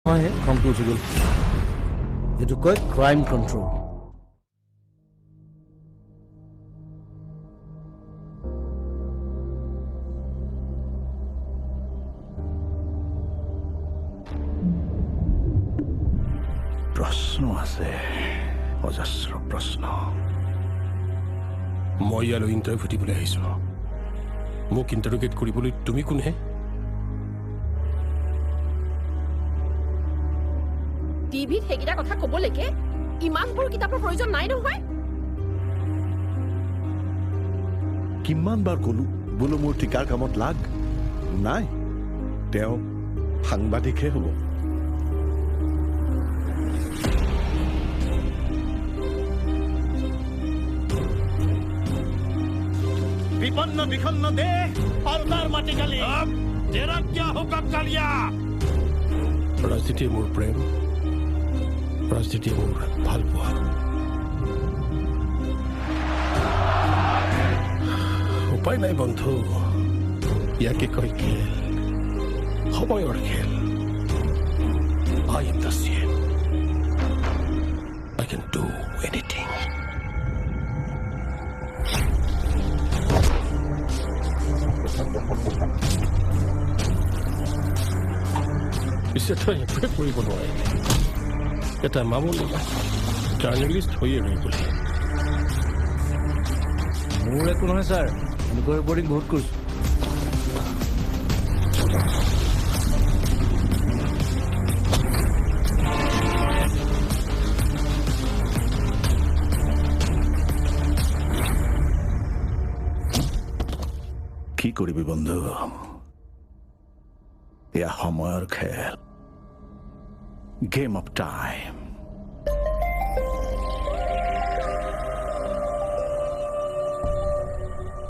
নহয়, খংটো উঠি গ'ল। এইটো কয় ক্ৰাইম কণ্ট্ৰল। প্ৰশ্ন আছে, অজস্ৰ প্ৰশ্ন। মই ইয়ালৈ ইণ্টাৰভিউ দিবলৈ আহিছোঁ। মোক ইণ্টাৰোগেট কৰিবলৈ তুমি কোনহে? টিভিত সেইকেইটা কথা ক'বলৈকে ইমানবোৰ কিতাপৰ প্ৰয়োজন নাই নহয়। কিমান বাৰ ক'লো বোলো মোৰ ঠিকাৰ কামত লাগ নাই, তেওঁ সাংবাদিকহে হ'ব। বিপন্ন বিষণ্ণ দেশ আৰু তাৰ মাটিকালি। ৰাজনীতিয়ে মোৰ প্ৰেম, ৰাজনীতিয়ে মোৰ ভালপোৱা। উপায় নাই বন্ধু, ইয়াকে কয় খেল, সময়ৰ খেল। I am the CM, I can do anything. পিছে তই একোৱে কৰিব নোৱাৰিলি, এটা মামুলি জাৰ্নেলিষ্ট হৈয়ে ৰৈ গ'লি। মোৰ একো নহয় ছাৰ, এনেকুৱা ৰিপৰ্টিং বহুত কৰিছোঁ। কি কৰিবি বন্ধু, এয়া সময়ৰ খেল, গেম অফ টাইম।